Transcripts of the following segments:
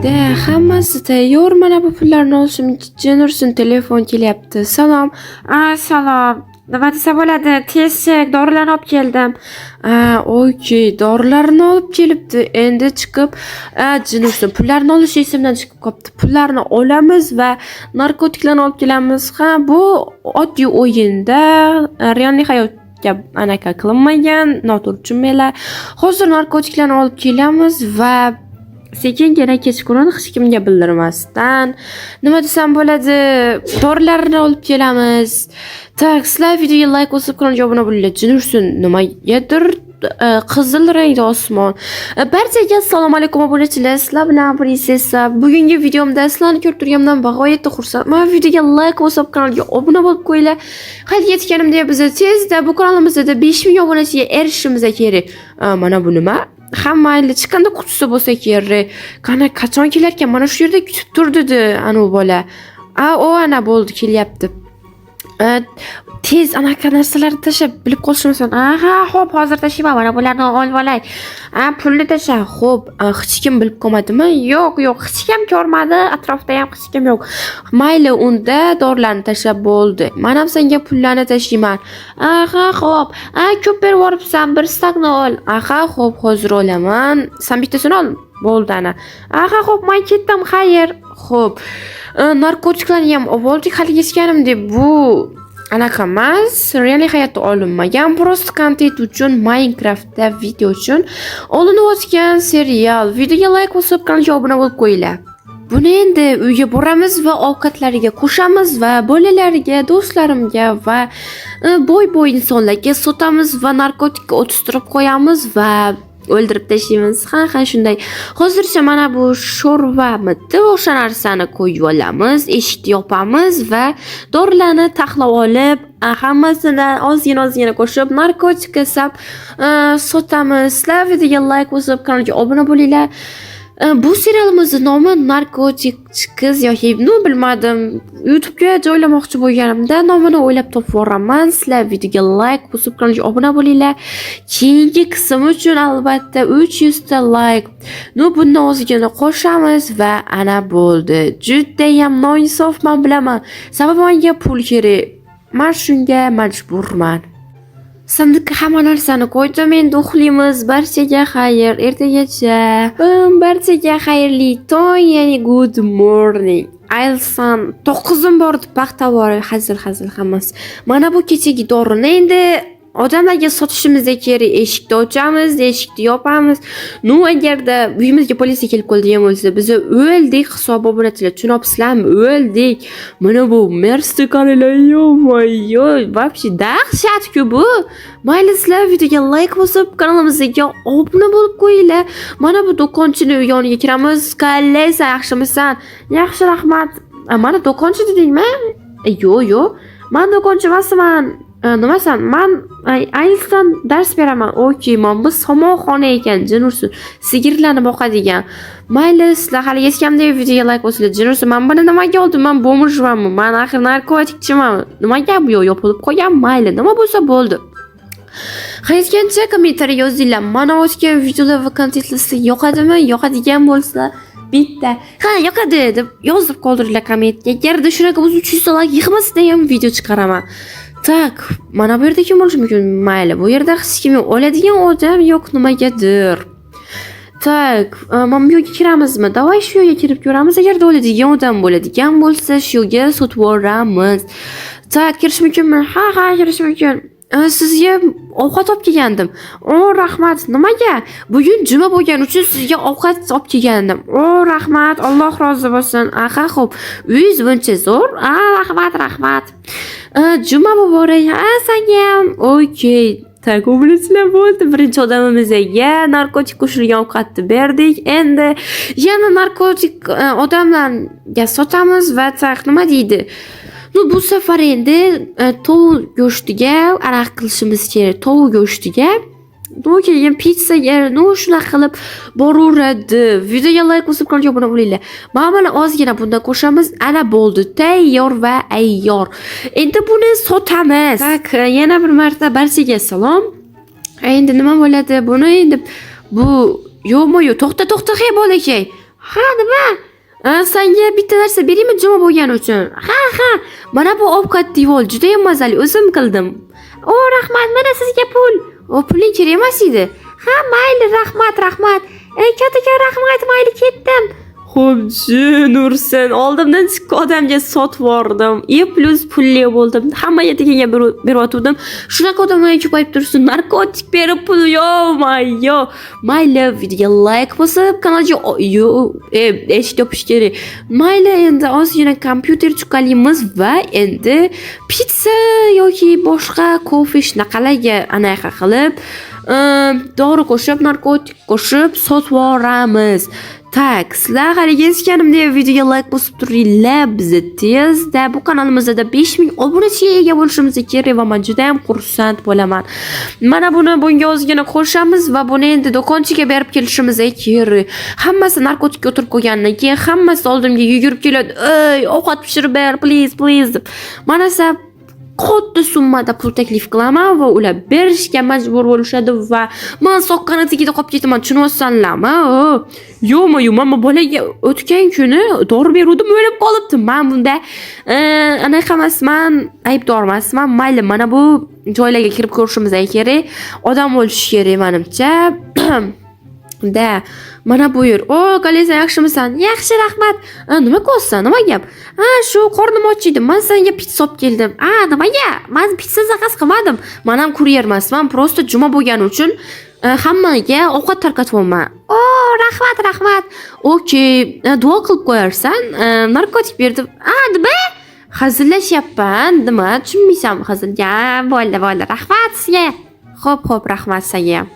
Da, hammasi tayyor. Mana bu pullarni olishim jin ursin, telefon kelyapti. Salom. A, salom. Nima desa bo'ladi? Tezchik, dorilarni olib keldim. A, okey, dorilarni olib kelibdi. Endi chiqib, a, jin ursin, pullarni olish esimdan chiqib qolibdi. Pullarni olamiz va narkotiklarni olib kelamiz. Ha, bu oddiy o'yinda, realniy hayotga anaqa qilinmagan, noto'g'ri tushunmanglar. Hozir narkotiklarni olib kelamiz va sekingina kechqurun hech kimga bildirmasdan, nima desam bo'ladi, dorilarni olib kelamiz. Так, sizlar videoga like bosib, kanalga obuna bo'linglar. Jin ursin, nimagadir qizil rangda osmon. Barchaga assalomu alaykum, obunachilar. Sizlar bilan prinsessa. Bugungi videomda sizlarni ko'rib turganimdan bag'oyatda xursandman. Videoga like bosib, kanalga obuna bo'lib qo'yinglar. Qayd etganimdek, biz tezda bu kanalimizda 5000 obunachiga erishishimiz kerak. Mana bu nima? Ha, mayli, chiqindi qutisi bo'lsa kerak. Qani, qachon kelarkan? Mana shu yerda kutib tur dedi anavi bola. A, o, ana bo'ldi, kelyapti. Tez anaqa narsalarni tashlab, bilib qolishmasin. Aha, xo'p, hozir tashlayman. Mana bularni olib olay. A, pulni tashla. Xo'p, hech kim bilib qolmadimi? Yo'q, yo'q, hech kim ko'rmadi. Atrofda ham hech kim yo'q. Mayli, unda dorilarni tashlab bo'ldi. Men ham senga pullarni tashlayman. Aha, xo'p. A, ko'p berib yuboribsan, bir stakni ol. Aha, xo'p, hozir olaman. Sen bittasini ol. Bo'ldi ana. Aha, xo'p, men ketdim, xayr. Xo'p. Narkotiklarni ham olib oldik. Hali yetganimdek bu anaqa emas, real hayotda olinmagan, просто kontent uchun, Minecraftda video uchun olinayotgan serial. Videoga like bosib, kanalga obuna bo'lib qo'yinglar. Buni endi uyga boramiz va ovqatlariga qo'shamiz va bolalarga, do'stlarimga va boy-boy insonlarga sotamiz va narkotikka o'tistirib qo'yamiz va o'ldirib tashlaymiz. Ha, ha, shunday. Hozircha mana bu sho'rvamidi, o'sha narsani qo'yib olamiz, eshikni yopamiz va dorilarni taxlab olib, hammasini ozgina ozgina qo'shib, narkotikka sab sotamiz. Sizlar videoga like bosib, kanalga obuna bo'linglar. Bu serialimizni nomi Narkotik qiz yoki, ну, bilmadim. YouTube'ga joylamoqchi bo'lganimda nomini o'ylab topib yuboraman. Sizlar videoga like bosib, kanalga obuna bo'linglar. Keyingi qism uchun albatta 300 ta like. Ну, bundan ozgina qo'shamiz va ana bo'ldi. Judayam noinsofman, bilaman. Sababi menga pul kerak. Men shunga majburman. Sandiqqa hamma narsani qo'ydim, endi uxlaymiz. Barchaga xayr, ertagacha. Barchaga xayrli tong, ya'ni good morning. Ayilsan, to'qqizim bordi, paxta bor, hazil hazil hammasi. Mana bu kechagi dorini endi odamlarga sotishimiz kerak. Eshikni ochamiz, eshikni yopamiz. Ну, agarda uyimizga politsiya kelib qoladigan bo'lsa, biz o'ldik hisob, obunachilar. Tushunyapsizlarmi? O'ldik. Mana bu Mersti qaranglar, ё-моё, вообще dahshat-ku bu. Mayli, sizlar videoga like bosib, kanalimizga obuna bo'lib qo'yinglar. Mana bu do'konchini yoniga kiramiz. Qalaysan, yaxshimisan? Yaxshi, rahmat. Mana do'konchi dedingmi? Yo'q, yo'q. Man do'konchi emasman. Nimasan? Man IELTSdan dars beraman. Okey, mana bu somonxona ekan, jin ursin. Sigirlarni boqadigan. Mayli, sizlar hali yetgandek videoga like bosinglar. Jin ursin, man buni nimaga oldim? Man бомж manmi? Man axir narkotikchiman. Nimaga bu yoq yopilib qolgan? Mayli, nima bo'lsa bo'ldi. Qaytgancha kommentariy yozinglar. Mana o'tgan videolar va kontentlar sizga yoqadimi? Yoqadigan bo'lsa, bitta "Ha, yoqadi" deb yozib qoldiringlar kommentga. Agarda shunaqa bo'lsa, 300 ta like yig'masdan ham video chiqaraman. Так, mana bu yerda kim bo'lishi mumkin? Mayli, bu yerda hech kim yo'q. Oladigan odam yo'q nimagadir. Так, mana bu yerga kiramizmi? Давай shu yerga kirib ko'ramiz. Agarda oladigan odam bo'ladigan bo'lsa, shu yerga sotib yuboramiz. Так, kirish mumkinmi? Ha, ha, kirish mumkin. Sizga ovqat olib kelgandim. O, rahmat. Nimaga? Bugun juma bo'lgani uchun sizga ovqat olib kelgandim. O, rahmat. Alloh rozi bo'lsin. Aha, xo'p. Uyingiz buncha zo'r. A, rahmat, rahmat. Juma muborak. Ha, sanga ham. Okey. Так, obunachilar, bo'ldi. Birinchi odamimizga narkotik qo'shilgan ovqatni berdik. Endi yana narkotik odamlarga sotamiz va так, nima deydi? Ну, bu safar endi tovuq go'shtiga araq qilishimiz kerak. Tovuq go'shtiga. Ну, keyin pizzaga, ну, shunaqa qilib boraveradi. Videoga like bosib, kanalga obuna bo'linglar. Mana buni ozgina bundan qo'shamiz. Ana bo'ldi. Tayyor va ayyor. Endi buni sotamiz. Так, yana bir marta barchaga salom. Endi nima bo'ladi? Buni endi bu yo'qmi yo'q. To'xta, to'xta, hey bolakay. Ha, nima? Senga bitta narsa beraymi juma bo'lgani uchun? Ha, ha. Mana bu ovqat devor juda ham mazali, o'zim qildim. O, rahmat, mana sizga pul. O, puling kerak emas edi. Ha, mayli, rahmat, rahmat. Kattakon rahmat, mayli ketdim. Xo'p, jin ursin. Oldimdan chiqqan odamga sotib yubordim. E plus pulli bo'ldim. Hammaga tekinga beryotgandim. Shunaqa odamlar ko'payib tursin. Narkotik berib pul yo'q, yo. Mayli, videoga like bosib, kanalga yo, eshik yopish kerak. Mayli, endi ozgina kompyuter chuqalaymiz va endi pitsa yoki boshqa kofe shunaqalarga anaqa qilib, dori qo'shib, narkotik qo'shib sotib yuboramiz. Так, sizlar haligi eshitganimdek videoga like bosib turinglar. Bizni tezda bu kanalimizda 5000 obunachiga ega bo'lishimiz kerak va men juda ham xursand bo'laman. Mana buni bunga ozgina qo'shamiz va buni endi do'konchiga berib kelishimiz kerak. Hammasi narkotikka o'tirib qo'ygandan keyin hammasi oldimga yugurib keladi. "Ey, ovqat pishirib ber, please, please" deb. Mana esa katta summada pul taklif qilaman va ular berishga majbur bo'lishadi va man soqqani tagida qolib ketaman, tushunyapsanlarmi? Yo'qmi, yo'q, man bu bolaga o'tgan kuni dori beruvdim, o'lib qolibdi. Man bunda anaqa emasman, aybdor emasman. Mayli, mana bu joylarga kirib ko'rishimiz kerak. Odam bo'lishi kerak manimcha. Da, mana bu yer. O, Kalisa, yaxshimisan? Yaxshi, rahmat. A, nima qilyapsan? Nima gap? Ha, shu qornim och edi. Man senga pitsa olib keldim. A, nimaga? Man pitsa заказ qilmadim. Man ham kuryer emasman, просто juma bo'lgani uchun hammaga ovqat tarqatyapman. O, rahmat, rahmat. Okey, duo qilib qo'yarsan. Narkotik berdim. A, nima? Hazillashyapman. Nima? Tushunmaysanmi hazilga? Bo'ldi, bo'ldi. Rahmat sizga. Xo'p, xo'p, rahmat senga ham.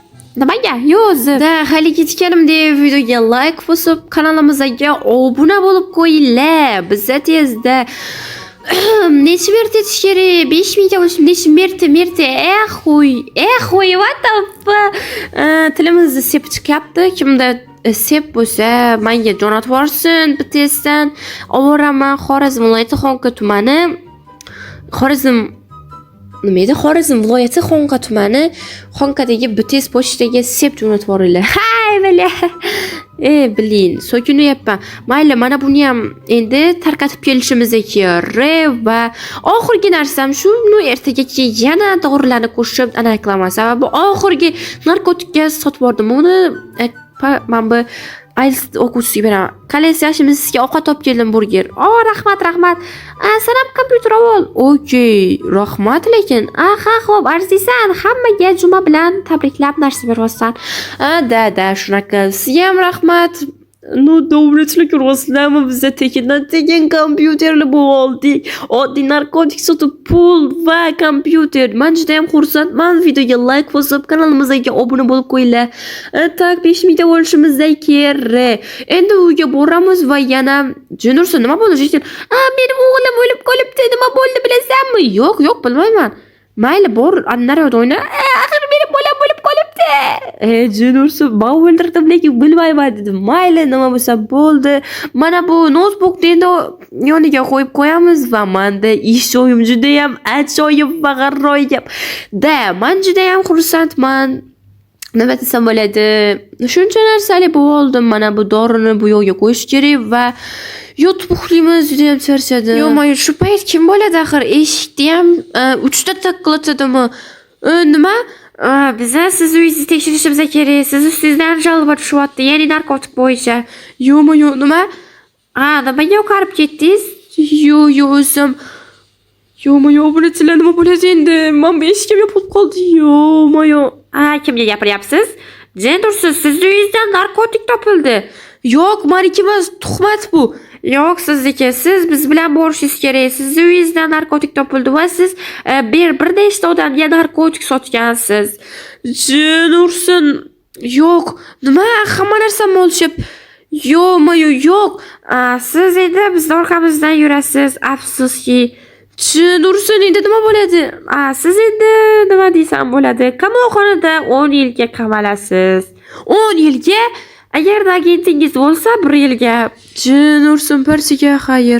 Nimaga? Yo'q, o'zi. Da, haligi aytganimdek videoga like bosib, kanalimizga obuna bo'lib qo'yinglar. Biza tezda necha marta aytish kerak? 5000 ga bo'lishim necha marta, marta? Eh, huy, eh, huy, what the fuck? Tilimizni sep chiqyapti. Kimda sep bo'lsa, menga jo'natib yuborsin BTSdan. Oboraman Xorazm viloyati Xonqa tumani. Xorazm nima edi? Xorazm viloyati Xonqa tumani Xonqadagi BTS pochtaga sep jo'natib yuboringlar. Hay, бля. E, блин, so'kinyapman. Mayli, mana buni ham endi tarqatib kelishimiz kerak va oxirgi narsam shu, ну, ertaga yana dorilarni qo'shib anaqa qilaman. Sababi oxirgi narkotikka sotib yubordim. Uni mana bu IELTS o'quvchisiga beraman. Qalaysiz, yaxshimisiz? Sizga ovqat olib keldim, burger. O, rahmat, rahmat. A, sen ham kompyuter ol. Okey, rahmat lekin. Aha, xo'p, arziysan. Hammaga juma bilan tabriklab narsa beryapsan. A, да, да, shunaqa. Sizga ham rahmat. Ну, davlatchilik ko'ryapsizlarmi? Biza tekindan tekin kompyuterli bo'lib oldik. Oddiy narkotik sotib pul va kompyuter. Man juda ham xursandman. Videoga like bosib, kanalimizga obuna bo'lib qo'yinglar. Так, 5000 ta bo'lishimiz kerak. Endi uyga boramiz va yana Jin ursin, nima bo'ldi? Житель? A, mening o'g'lim o'lib qolibdi. Nima bo'ldi bilasanmi? Yo'q, yo'q, bilmayman. Mayli, bor, naryoqda o'yna. Axir meni bolam o'lib qolibdi. E, jin ursin, man o'ldirdim, lekin bilmayman dedim. Mayli, nima bo'lsa bo'ldi. Mana bu noutbukni endi yoniga qo'yib qo'yamiz va menda ish joyim judayam ajoyib va g'aroyib. Да, man judayam xursandman. Nima desam bo'ladi? Shuncha narsali bo'ldim. Mana bu dorini bu yoqqa qo'yish kerak va yotib uxlaymiz, judayam charchadim. Yo'q, man shu payt kim bo'ladi axir? Eshikni ham uchta taqillatadimi? Nima? Biza siz uyingizni tekshirishimiz kerak. Siz ustingizdan жалоба tushyapti, ya'ni narkotik bo'yicha. Yo'qmi, yo'q, nima? Ha, nimaga yo'qolib ketdingiz? Yo'q, yo'q, o'zim. Yo'qmi, yo'q, obunachilar, nima bo'ladi endi? Man bu eshigim yopilib qoldi. Yo'qmi, yo'q. Ha, kimga gapiryapsiz? Jin ursin, sizni uyingizdan narkotik topildi. Yo'q, maniki emas, tuhmat bu. Yo'q, sizniki. Siz biz bilan borishingiz kerak. Sizni uyingizdan narkotik topildi va siz bir nechta odamga narkotik sotgansiz. Jin ursin. Yo'q, nima? Hamma narsamni olishib. Yo'qmi, yo'q. Siz endi bizni orqamizdan yurasiz. Afsuski. Jin ursin, endi nima bo'ladi? A, siz endi nima desam bo'ladi? Qamoqxonada 10 yilga qamalasiz. 10 yilga? Agarda agentingiz bo'lsa, 1 yilga. Jin ursin, barchaga xayr.